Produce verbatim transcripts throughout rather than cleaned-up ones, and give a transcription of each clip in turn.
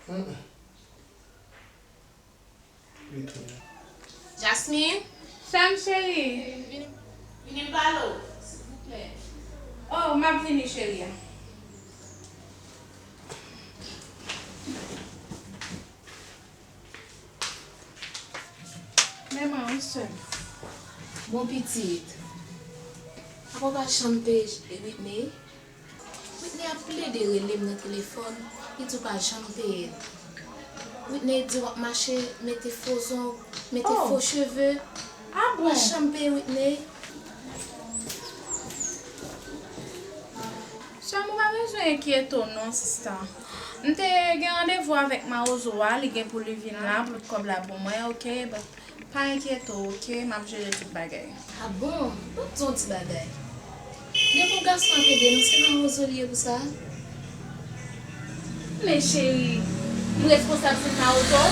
Mm-mm. Li tou. Jasmine? Sè m cheri. Vini, vini m pale w, silvouplè. Oh, m ap vini, cheri. Men mwen, wi, sè m. Bon, pitit. Apa w pa janm peye Whitney? Whitney ap plede rele m nan telefòn, li di w pa janm peye l. Whitney di w ap mache mete fo zong, mete fo cheve. Ah bon? Pa janm peye Whitney. Sè m, ou pa bezwen enkyete w non, sista. M te gen randevou avèk Mawozo a, li gen pou li vin la, pou l kòb la pou mwen, oke? But Pa enkyete w, oke? M ap jere tout bagay. Ah bon? Ban m di w yon ti bagay. Depi yon gason ap ede nou, se Mawozo li ye pou sa. Men cheri, m responsab si l Mawozo?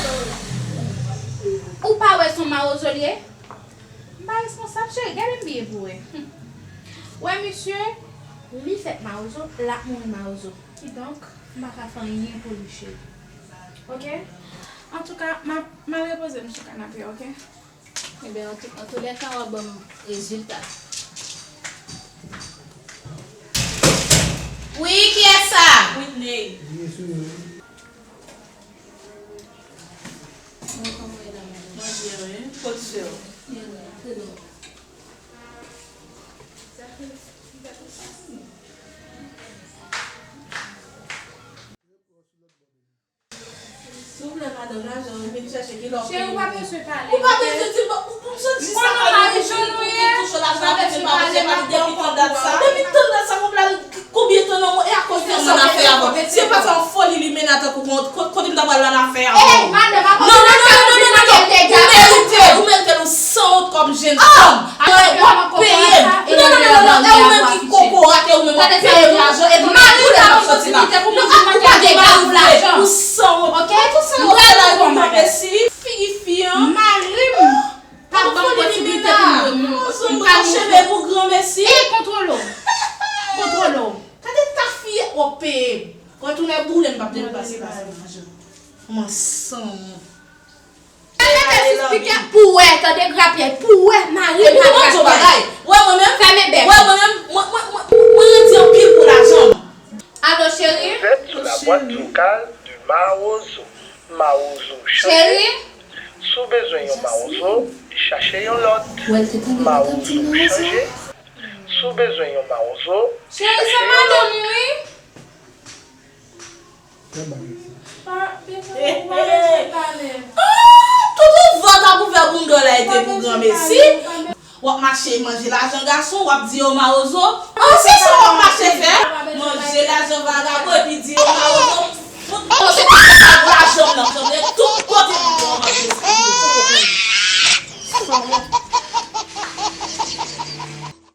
Ou pa wè se yon Mawozo li ye? M pa responsab, cheri, gade m byen pou wè. Wè misye, li fèt Mawozo, l ap mouri Mawozo. Kidonk, m pa ka fè anyen pou li, cheri. Oke? Antouka, m ap, m al repoze m sou kanape, oke? Ebyen, an tou, an tou lè ka, w ap ban m rezilta. Wi, kiyès sa? Whitney. Mwen, kòman w ye la, madanm? Mwen byen, wi. Kot sè w? Byen, wi. Trè byen. Souple, madanm, lajan, ou vin chèche ki lè w peye. Cheri, ou pa bezwen pale. Ou pa bezwen di l, bon, m santi sa pa nou, pou touche lajan, mete pa mete pa depi tan dat sa. Depi tan dat sa, m ap la, konbyen tan nan mwen, e akoz de sa, se pa sa yon foli limena tankou mwen, kote m ta pral la n afè a. Non, non, non, non, non, non, non, ou merite, ou merite l, ou sanwont kòm jennfanm. W ap peye m. Non, non, non, non, non, e ou menm ki kokorat, e ou menm w ap peye m lajan, e pou mwen, pou lè m ap soti la. Non, ou pa gen mari vre, ou sanwont. Ou sanwont, se la, ou pa mesi. Figi fi an. Mari m pa ban m posibilite pou m lwe moun. M pa cheve pou granmesi. E kontwole w. Kontwole w. Gade ta fi w ap peye m. Retounen boule m, m p ap deplase la. Kòman sanwont. Mete sou spikè pou wè, tande grapyèy, pou wè mari m ap grapyèy. Wè mwen menm, fèmen bèk. Wè mwen menm, mwen, mwen, mwen, mwen redi anpil pou lajan m. Alo, cheri? Vous êtes sur la boîte vocale de Mawozo. Mawozo chanje. Cheri? Si w bezwen yon mawozo, chache yon lòt. Mawozo chanje. Si w bezwen yon mawozo, chache yon lòt. Cheri, se madanm ou, wi. Pa, bebe, ou pa bezwen pale. Ah, tout ou vant ap ouvè bounda w la, e te pou granmesi. W ap mache manje lajan gason, w ap di yo mawozo. Ah, se sa w ap mache fè?